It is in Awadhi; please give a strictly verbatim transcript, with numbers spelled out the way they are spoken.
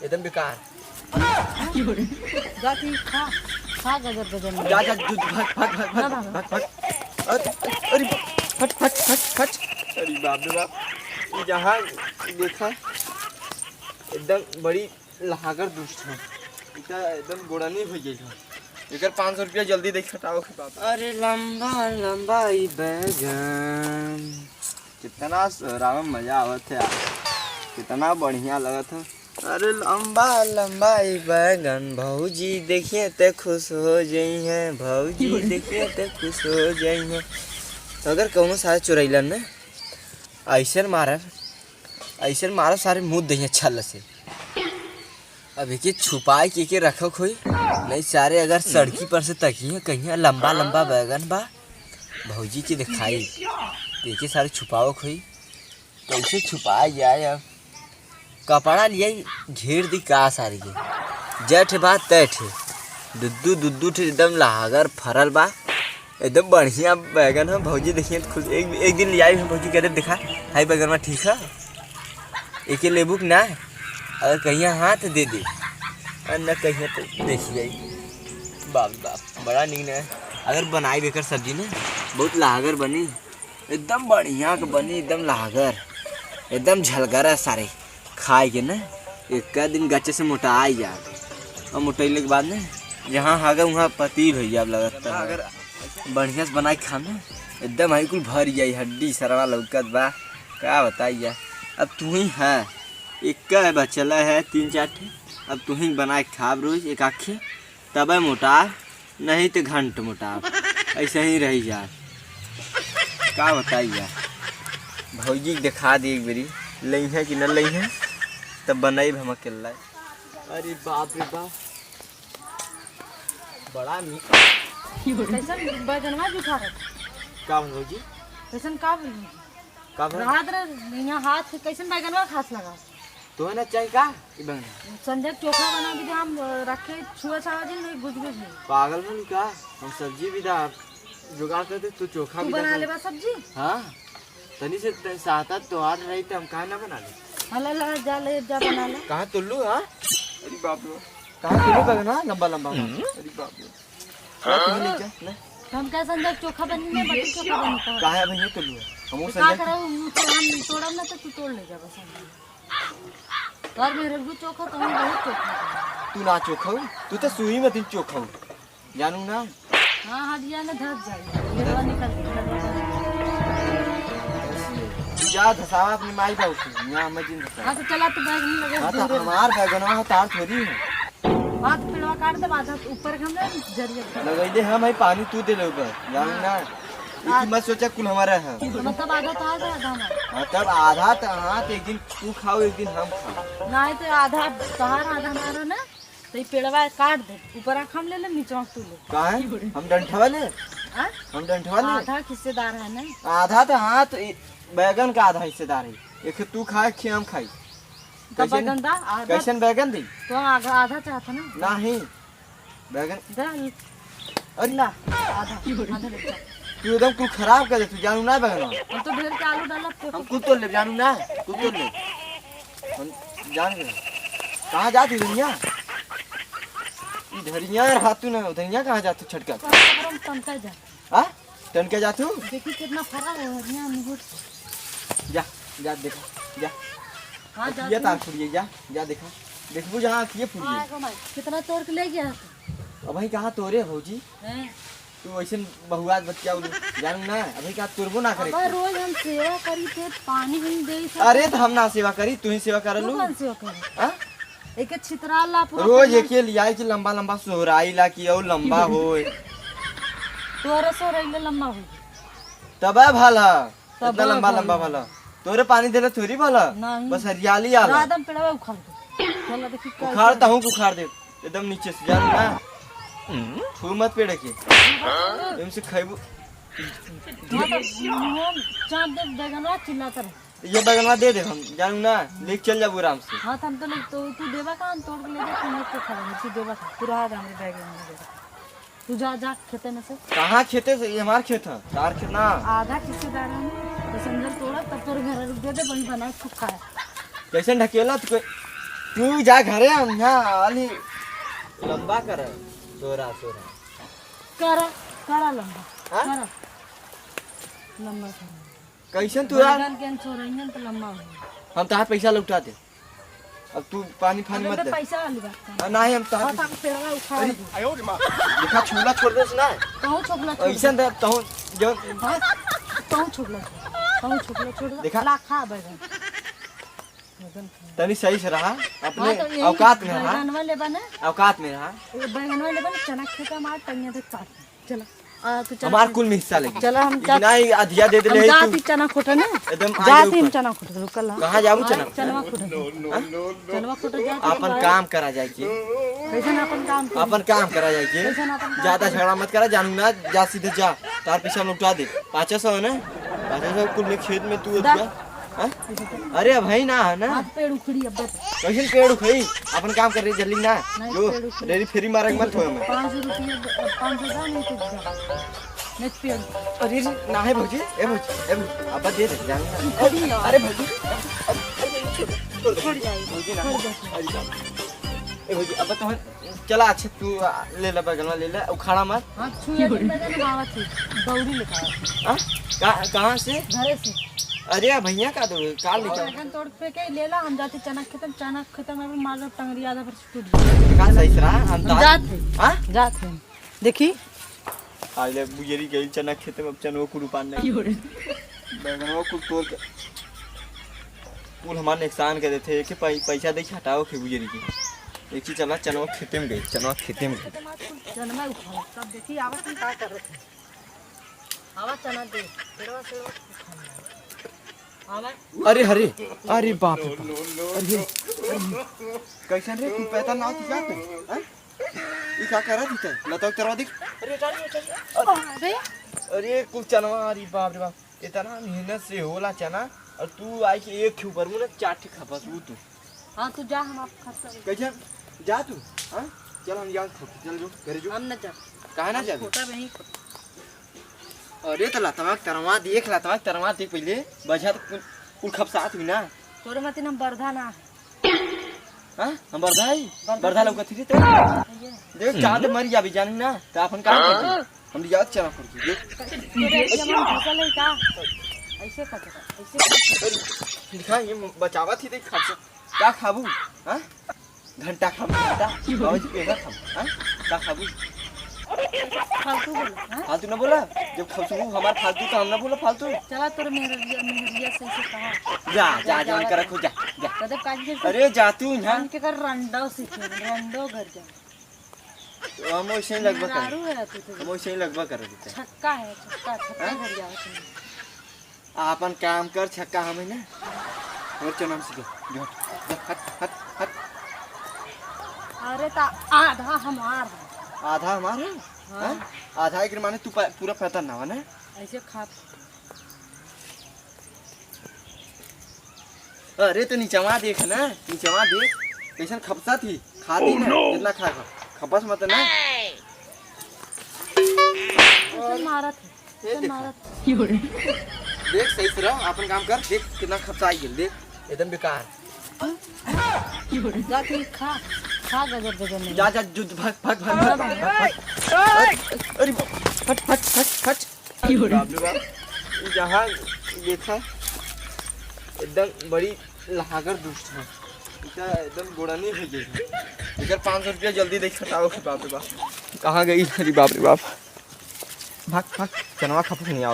एकदम बेकार। जा तू खा, खा गजर गजर में। जा, जा, जा, भाग, भाग, भाग, ना भाग, भागो। भाग, भाग। अरे, अरे, फट, फट, फट, फट। अरे बाप रे बाप। ई जहाँ देखा, एकदम बड़ी लहागर दुष्ट है। इका एकदम गोड़नी हो गई है। एकर पाँच सौ रुपया जल्दी देख हटाओ के बाप। अरे लंबा लंबा ई बैगन। कितना सोहरावा में मजा आवत है यार, कितना बढ़िया लगत है। अरे लंबा लंबा ई बैगन, भौजी देखिए ते खुश हो जइहैं, भौजी देखिए ते खुश हो जइहैं। तो अगर कौनो सारे चुरैलन ने ऐसे मारब, ऐसे मारब सारे मुँह दइहैं छल से। अब एके छुपाए के, के रखक होई, नहीं सारे अगर सड़की पर से तकिहैं, कहिहैं लंबा लंबा बैगन बा, भौजी के देखाई, तो एके सारे छुपावक होई। कैसे छुपाया जाए अब? कपड़ा लियाई, घेर दी का सारी के। जय ठे बा, तय ठे। दुद्दू, दुद्दू ठे एकदम लहागर फरल बा। एकदम बढ़िया बैगन है, भौजी देखिए तो खुश। एक, एक दिन लियाई है, भौजी कहते, "देखा, हाई बैगन में ठीक है, एके लेबू कि ना?" अगर कहिया हाँ तो दे दे, और न कहिया तो देखी जाई। बाप रे बाप, बड़ा नीक ना है। अगर बनाई बेकर सब्जी ना, बहुत लहागर बनी। एकदम बढ़िया के बनी, एकदम लहागर, एकदम झलगर है सारे। खाए के ना, एक दिन गच्चे से मोटा आई जा। और मोटैले के बाद ना, जहाँ हागे वहाँ पतील हो जाब लगत है। अगर बढ़िया से बनाए के खाम ना, एकदम है कुल भर जाई, हड्डी सरवा लौकत बा। का बताई जा, अब तू ही है, एक है बचल है तीन चार ठे, अब तू ही बनाए के खाब रोज एक आखे। तबे मोटाब, नहीं तो घंट मोटाब, ऐसे ही रही जा। का बताई यार, भौजी के देखा दी एक बेरी, लइहैं कि न लइहैं, तब बनाई हम अकेला। अरे बाप रे बाप, बड़ा मी- कैसन बैगनवा जुठा रहे? का भौजी? कैसन का बोली? का भौजी? रात रे, यहाँ हाथ के कैसन बैगनवा खास लगा? तोहे ना चाही का ई बंगला? संजय चोखा बना के दे, हम, अ, रखे छुआ छावा दिन नहीं गुज गुज नहीं। पागल बन का? हम सब्जी भी दा जुगाड़ कर दे, तू चोखा तू भी दा बना कर। लेबा सब्जी? हाँ, तनी से त-, साता तोहार रही त हम काहे ना बना ले? हला ला, जा ले, जा बना ले। कहाँ तुल्लू, हाँ? अरे बाप रे, कहाँ तुल्लू का ना लंबा लंबा? हम्म। अरे बाप रे। ला, तू ले जा, ले। हम क्या संजय चोखा बनी में बटी चोखा बनी का? काहे भैया तुल्लू है? हम वो तो का संजय करब, हम तो हम तोड़ब ना तो तू तोड़ ले जा बस। तोर मेहररुआ चोखा, तो हम बहुत चोखा। तू ना चोखा हो, तू तो सुई में तीन चोखा हो। जानू ना? हाँ, हाँ, दिया ना धस जाए। ये तो निकल के। तू जा धसावा अपनी माई बाबू से, यहाँ मैं जिन धसावा। हाँ, तो चला, तू बैग नहीं लगे, हाँ, तो दूर है। हमार बैगनवा है, तार थोड़ी है। हाँ, तो पेड़वा काट दे, आधा ऊपर के हम जरिए। लगैले हम है, पानी तू दे ले ऊपर, जानू ना? हाँ। इकी मत सोचा, कुल हमारा है। मतलब आधा तो आधा, आधा हमारा। हाँ, तब आधा तो, हाँ, तो एक दिन तू खाओ, एक दिन हम खाओ। नहीं तो आधा तोहार, आधा हमारा ना, तो ये पेड़वा काट दे, ऊपर आँख हम ले ले, नीचे आँख तू ले। काहे? हम डंठवा ले? हाँ? हम डंठवा ले? आधा हिस्सेदार है ना? आधा तो, हाँ, तो ये बैगन का आधा हिस्सेदार है। एक तू खाए, एक हम खाई। तो कैसन, बैगन दा, आधा कैसन बैगन दी? तो आधा, आधा चाहत है ना? नहीं। बैगन। दा, अरे। ला, आधा, आधा ले जा। तू एकदम कुल खराब कर दे, तू जानू ना बैगन। हम तो ढेर के आलू डालब तो हम कुल तोड़ ले, जानू ना, कुल तोड़ ले। हम जान गए। कहाँ जात ही धनिया? ई धनिया और हाथू ना, धनिया कहाँ जात ही छटका? कहाँ पर हम तनका जा? हाँ? तनका जात हूँ? देखी कितना फरा है धनिया अंगूर। जा, जा देखा, जा। हाँ, जा ये तू। तार फुड़िए, जा, जा देखा। देखबू जहाँ अखिए फुड़िए। हाँ, एगो माई, कितना तोड़ के ले गया है तू? अब भाई कहाँ तोरे भौजी? हैं? तू वैसे बहुआत बतिया बोलू, जानू ना, अभी का तुरबो ना करे। अब रोज हम सेवा करी थे, पानी भी नहीं दे थे। अरे तो हम ना सेवा करी, तू ही सेवा कर तू लू। कौन सेवा करे? हाँ? एके छितरा ला पूरा रोज पहले। एके लियाई कि लंबा लंबा सोहराई ला कि और लंबा होए। तोरे सोहराई ले लंबा होए। तबे भला, तबे इतना लंबा भला। लंबा भला। तोरे पानी देले थोड़ी भला। नहीं। बस हरियाली आला। रात हम पेड़वा उखाड़ दे। चलो देखी का उखाड़ कर। तहूँ उखाड़ दे। एकदम नीचे से जानू ना। छू मत पेड़ के। इनसे खैबू। हाँ, तो मुँह चाट दे, बैगनवा चिल्लाता रहे। ये बैगनवा दे दे हम, जानू ना, लेके चल जाबू आराम से। हाँ, तो हम तो ले, तो तू देबा का, हम तोड़ के ले जा, तू मत तो खा ले, तू देबा का, तू रहा दे हमरे बैग में, दे दे। तू जा, जा खेते में से। कहाँ खेते से? ये हमार खेत है, तार खेत ना। आधा हिस्सेदार है ना, तो संजय तोड़ा, तब तोर घर रुक दे दे, वही बना के खा। कैसे ढकेला तू? तू जा घरे, हम यहाँ आली। लंबा कर, सोरा, सोरा। करा, करा लंबा, हाँ? करा। लंबा करा। कैसन तू यार? बैगन के सोरैयन तो लंबा हो। हम तहार पैसा लौटा दे। अब तू पानी फानी अबे मत बे दे। पैसा वाली बात कर। आ, नहीं, हम तहार हाँ, तो हम पेड़वा उखाड़ अरे। दे। देखा, छुला छोड़ दे ना। कहूँ छोकला छोड़ ऐसन दे। दे, तहूँ जो हाँ, कहूँ छोकला छोड़। कहूँ छोकला छोड़ दे। देखा। ला खा बैगन। बैगन खा। तनी सही से रहा, अपने हाँ, तो यही औकात में रहा। बैगनवा लेबा ना। औकात में रहा। ये बैगनवा लेबा ना, चना खेता मार टंगिया देख पास। चला। आ, तू चला हमार फिर। कुल में हिस्सा लेगी। चला, हम इतना जा-, ही अधिया दे दे हम ले जात तू। ही चना खोटा ना। एकदम जात आगे ही हम ऊपर। चना खोटा, रुकल रहा। कहाँ जाबू चना हाँ, खोटा? चनवा खोटा। हाँ? चनवा खोटा जात ही अपन बाहर। काम करा जाए के। कैसन अपन काम करी? अपन काम करा जाए के। कैसन अपन काम ज्यादा करी? झगड़ा मत करा, जानू ना, जा सीधे जा। तार पीछे हम लौटा दे। पाँच सौ है ना? पाँच सौ कुल में खेत में तू दा। अतिया। हाँ? अरे भाई ना, ना। हाथ पेड़ उखड़ी अब बस। कैसन पेड़ उखड़ी? अपन काम कर रही जल्दी ना। नहीं, जो पेड़ उखड़ी। रेरी फेरी मारे के मत हो हमें। पाँच सौ रुपये, पाँच सौ दा, नहीं तो जा। नहीं पेड़। अरे रे, ना है भौजी, ए भौजी, ए भौजी, अब दे दे, जान। उखड़ी यार। अरे भौजी, अरे, अरे, छोड़, छोड़, छोड़। उखड़ जाएगी। भौजी ना, उखड़ जाएगी। अरे जान। ए भौजी, अब तो चला, अच्छा तू, आ, ले ले, बैगनवा ले ले, उखाड़ा मत। हाँ, छुए दिन बैगन आवत है, दौड़ी लेके आवत है। हाँ? कहाँ, कहाँ से? घरे से। अरे भैया का दो, का लेके आओ? बैगन तोड़ फेंके, ले ला, हम जाते चना खेतम, चना खेतम में मार लो टंगरी आधा भर से टूट गया। का सही से रहा? हम हम ता-, जात है। हाँ? जात है। देखी? आइले बुजरी गइल चना खेतम, अब चनवो कुल उपान नहीं। बैगनवा कुल तोड़ के कुल हमार नुकसान कर देते, एक पै-, पैसा दे हटाओ के बुजरी के। एक चीज चला, चनवा खेते में गई, चनवा खेते में गई। चनवा उखाड़ा, तब देखी आवत हम का करत है। आवा चना दे, पेड़वा से आवा। अरे हरे, अरे बाप रे बाप। अरे, अरे। कैसन रे, तू पैदा ना तू क्या पे? हैं? ई का करत ही तै? लताऊ तरवा देख। अरे, अरे, अरे। अरे, कुल चनवा, अरे बाप रे बाप। इतना मेहनत से होला चना, और तू आई के एक ठे ऊपर मुँह ना चार ठे खपस, वो तू। हाँ, तू जा, हम आप खपस। कैसे? जा तू, हाँ? चल, हम जाओ, चल जो, घरे जो। हम न जा। काहे ना हम जाबे? छोटा बहिन। अरे, तो लतवा के तरवा देख, लतवा के तरवा देख पहिले, बझा तो कुल, कुल खपसात हुई ना। तोरे मतिन हम बरधा ना। हाँ? हम बरधा ही? बरधा बरधा ही। लौकत ही रे तो। भैया। देख, चाहते मर जाबे, जानी ना, तो अपन काम कर दे। हम लियावत चला पड़ के, देख। तोरे अखिया में घुसल है का? ऐसे कर दे, ऐसे कर दे। अरे, दिखा, ये बचावत ही देख, खा से। का खाबू? हाँ? घंटा खाबू, घंटा? बाबूजी के ना खाबू, हाँ? का खाबू? फालतू बोला, हाँ? फालतू ना बोला। जब खसबू हमार फालतू, तो हम ना बोला फालतू। चला, तोर मेहरिया, मेहरिया से, से कहा। जा, जा, जा, उनका रखो, जा, जा। कदे काट दे। अरे, जा तू यहाँ। उनके कर रंडो सीखे, रंडो घर जा। तो हम वैसे ही लगभग कर। मेहरारू है तू तो। हम वैसे ही लगभग कर देते हैं। छक्का है, छक्का, छक्का हाँ? घर जाओ तुम। आपन काम कर, छक्का हम है ना। और चल हम सीधे। जो हट, जो हट, हट, हट। अरे ता आधा हमार है। आधा हमार है? हाँ। हाँ? आधा एक माने तू प-, पूरा पैतरा ना हो ना? ऐसे खा। अरे तो निचवा देख ना, निचवा देख। कैसन खपसा थी? खा दी ना, जितना खा खा। खपस मत ना। ऐसे मारत है। ये देखा। देख, सही से रह, आपन काम कर। देख, कितना खपसा आई गेल, देख, एकदम बेकार। जा, तू खा, खा गजर, गजर नहीं। जा, जा, जू, भाग, भाग, भाग, भाग, भाग, भाग। अरे, हट, हट, हट, हट। बाप रे बाप। यहाँ देखा, एकदम बड़ी लहागर दुष्ट है। इतना एकदम गोड़ा नहीं हो गई। इधर पाँच सौ रुपया जल्दी देख हटाओ के, बाप रे बाप। कहाँ गई? अरे बाप रे बाप। भाग, भाग, चनवा खपत नहीं